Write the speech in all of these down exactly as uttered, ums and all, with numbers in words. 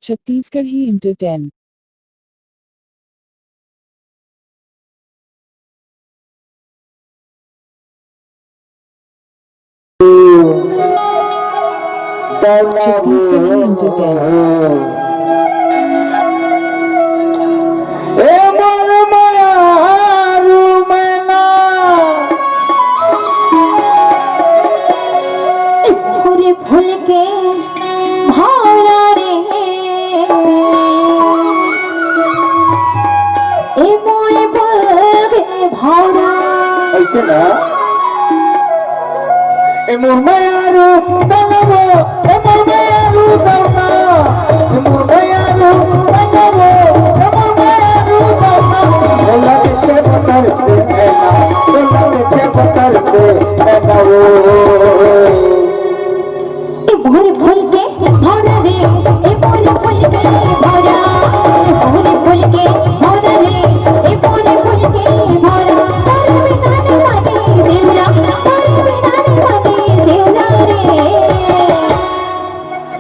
Chhattisgarhi Entertain. Chhattisgarhi Entertain. ए मोर मयारू मैना। ए फूल फूल के भौरा रे। ए मोर बोल के भौरा। ऐसे ना। ए मोर मयारू दलबो, ए मोर मयारू दलबो, ए मोर मयारू दलबो, ए मोर मयारू दलबो। बोला के बतर से है ना, बोला के बतर से है ना वो। ए मोर फूल के भौरा रे, ए मोर फूल के भौरा, ए मोर फूल के भौरा रे, ए मोर फूल के भौरा, तोर बिना नहीं माने देवरा, तोर बिना नहीं माने देवरा रे।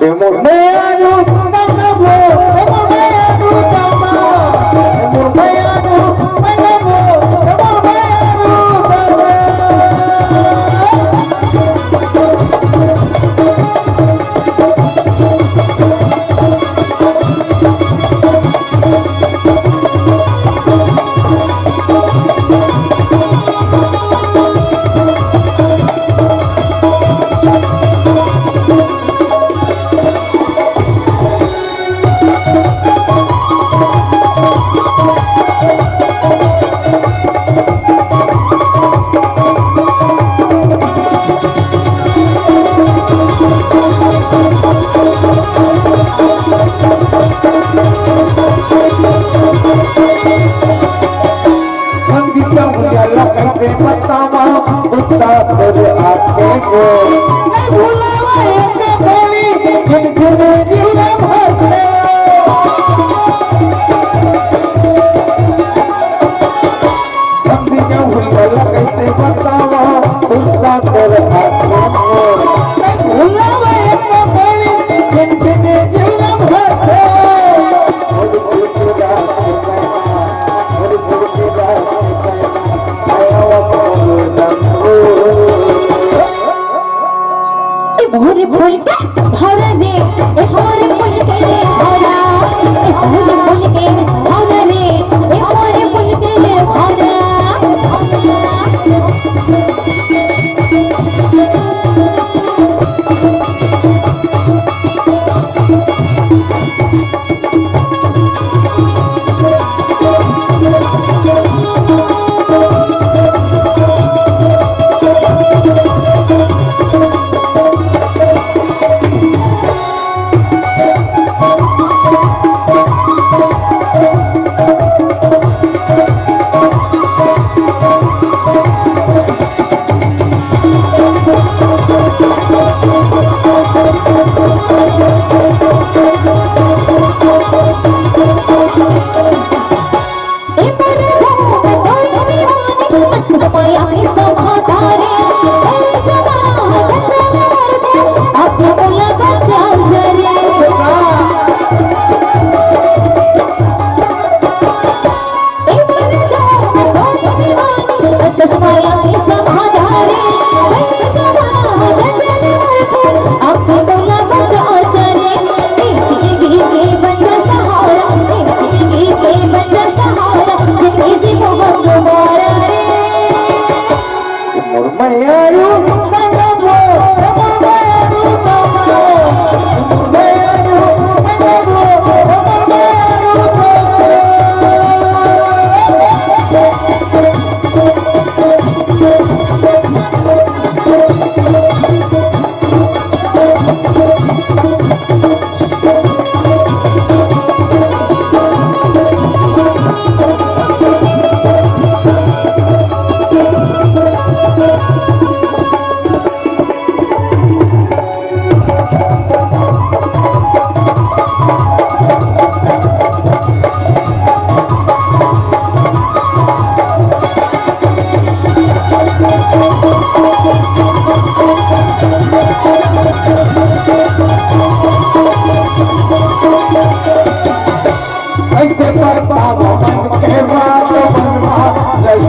ए मोर मयारू दलबो, ए मोर मयारू दलबो, ए मोर मयारू दलबो, ए मोर मयारू दलबो। हम भी तो मुझे लग से बतावा, गुस्सा तेरे आके को। नहीं भुलावा एक घड़ी, जिन जिन दिल में भरते। हम भी तो मुझे लग से बतावा, गुस्सा तेरे आके को। नहीं भुलावा एक घड़ी, जिन जिन दिल में भरते। ए भोर फूल के भौरा रे, ए भोर फूल के भौरा, ए भोर फूल के भौरा रे, ए भोर फूल के भौरा। मोर मयारू संग वो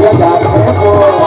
जाथे मोर।